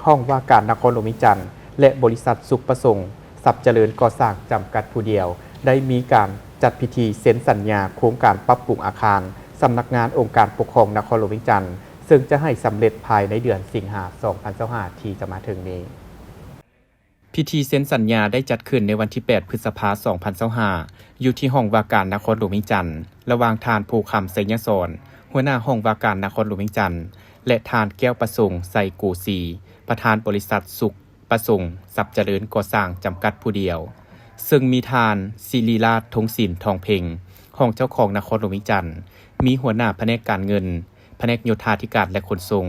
ຫ້ອງວ່າການນະຄອນຫຼວງວຽງຈັນ ແລະ ບໍລິສັດສຸກປະສົງຊັບຈະເລີນກໍ່ສ້າງຈຳກັດຜູ້ດຽວ ໄດ້ມີການຈັດພິທີເຊັນສັນຍາໂຄງການປັບປຸງອາຄານສຳນັກງານອົງການປົກຄອງນະຄອນຫຼວງວຽງຈັນ ເຊິ່ງຈະໃຫ້ສຳເລັດພາຍໃນເດືອນສິງຫາ ສອງພັນຊາວຫ້າ ທີ່ຈະມາເຖິງນີ້. ພິທີເຊັນສັນຍາໄດ້ຈັດຂຶ້ນໃນວັນທີແປດ ພຶດສະພາ ສອງພັນຊາວຫ້າ ຢູ່ທີ່ຫ້ອງວ່າການນະຄອນຫຼວງວຽງຈັນ ລະຫວ່າງທ່ານ ພູຄຳ ໄຊຍະສອນ ຫົວໜ້າຫ້ອງວ່າການນະຄອນຫຼວງວຽງຈັນ ແລະ ທ່ານ ແກ້ວປະສົງ ໄຊໂກສີ ປະທານບໍລິສັດສຸກປະສົງຊັບຈະເລີນກໍ່ສ້າງຈຳກັດຜູ້ດຽວ, ເຊິ່ງມີທ່ານ ສິລິລາດ ທົງສິນ ທອງເພັງ ຮອງເຈົ້າຄອງນະຄອນຫຼວງວຽງຈັນ, ມີຫົວໜ້າພະແນກການເງິນ, ພະແນກໂຍທາທິການ ແລະ ຂົນສົ່ງ,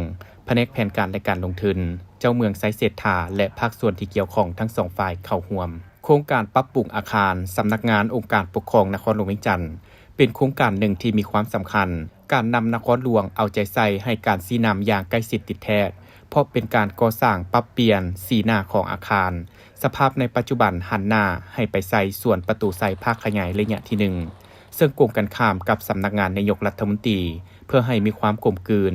ພະແນກແຜນການ ແລະ ການລົງທຶນ, ເຈົ້າເມືອງໄຊເສດຖາ ແລະ ພາກສ່ວນທີ່ກ່ຽວຂ້ອງທັງສອງຝ່າຍເຂົ້າຮ່ວມ. ໂຄງການປັບປຸງອາຄານສຳນັກງານອົງການປົກຄອງນະຄອນຫຼວງວຽງຈັນ ເປັນໂຄງການໜຶ່ງທີ່ມີຄວາມສຳຄັນ. ການນຳນະຄອນຫຼວງເອົາໃຈໃສ່ໃຫ້ການຊີ້ນຳຢ່າງໃກ້ຊິດຕິດແທດ, ເພາະເປັນການກໍ່ສ້າງປັບປ່ຽນສີໜ້າຂອງອາຄານ. ສະພາບໃນປັດຈຸບັນຫັນໜ້າໃຫ້ໄປໃສ່ສວນປະຕູໄຊພາກຂະຫຍາຍໄລຍະທີໜຶ່ງ ເຊິ່ງກົງກັນຂ້າມກັບສຳນັກງານນາຍົກລັດຖະມົນຕີ ເພື່ອໃຫ້ມີຄວາມກົມກືນ,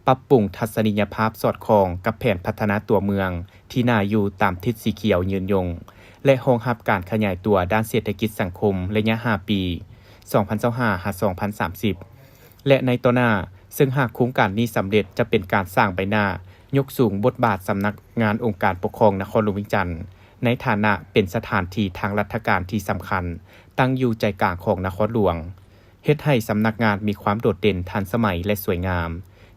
ປັບປຸງທັດສະນີຍະພາບສອດຄ່ອງກັບແຜນພັດທະນາຕົວເມືອງທີ່ໜ້າຢູ່ຕາມທິດສີຂຽວຍືນຍົງ ແລະ ຮອງຮັບການຂະຫຍາຍຕົວດ້ານເສດຖະກິດສັງຄົມໄລຍະຫ້າປີ ສອງພັນຊາວຫ້າ ຫາ ສອງພັນສາມສິບ ແລະ ໃນຕໍ່ໜ້າ, ເຊິ່ງຫາກໂຄງການນີ້ສຳເລັດ ຈະເປັນການສ້າງໃບໜ້າ, ຍົກສູງບົດບາດສຳນັກງານອົງການປົກຄອງນະຄອນຫຼວງວຽງຈັນ ໃນຖານະເປັນສະຖານທີ່ທາງລັດຖະການທີ່ສຳຄັນ, ຕັ້ງຢູ່ໃຈກາງຂອງນະຄອນຫຼວງ, ເຮັດໃຫ້ສຳນັກງານມີຄວາມໂດດເດັ່ນ, ທັນສະໄໝ ແລະ ສວຍງາມ,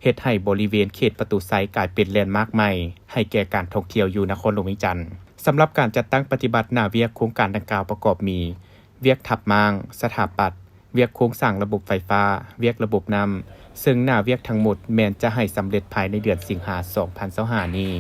ເຮັດໃຫ້ບໍລິເວນເຂດປະຕູໄຊກາຍເປັນແລນມາກໃໝ່ໃຫ້ແກ່ການທ່ອງທ່ຽວຢູ່ນະຄອນຫຼວງວຽງຈັນ. ສຳລັບການຈັດຕັ້ງປະຕິບັດໜ້າວຽກໂຄງການດັ່ງກ່າວປະກອບມີ ວຽກທັບມ້າງ, ສະຖາປັດ, ວຽກໂຄງສ້າງລະບົບໄຟຟ້າ, ວຽກລະບົບນ້ຳ, ເຊິ່ງໜ້າວຽກທັງໝົດແມ່ນຈະໃຫ້ສຳເລັດພາຍໃນເດືອນສິງຫາ ສອງພັນຊາວຫ້ານີ້.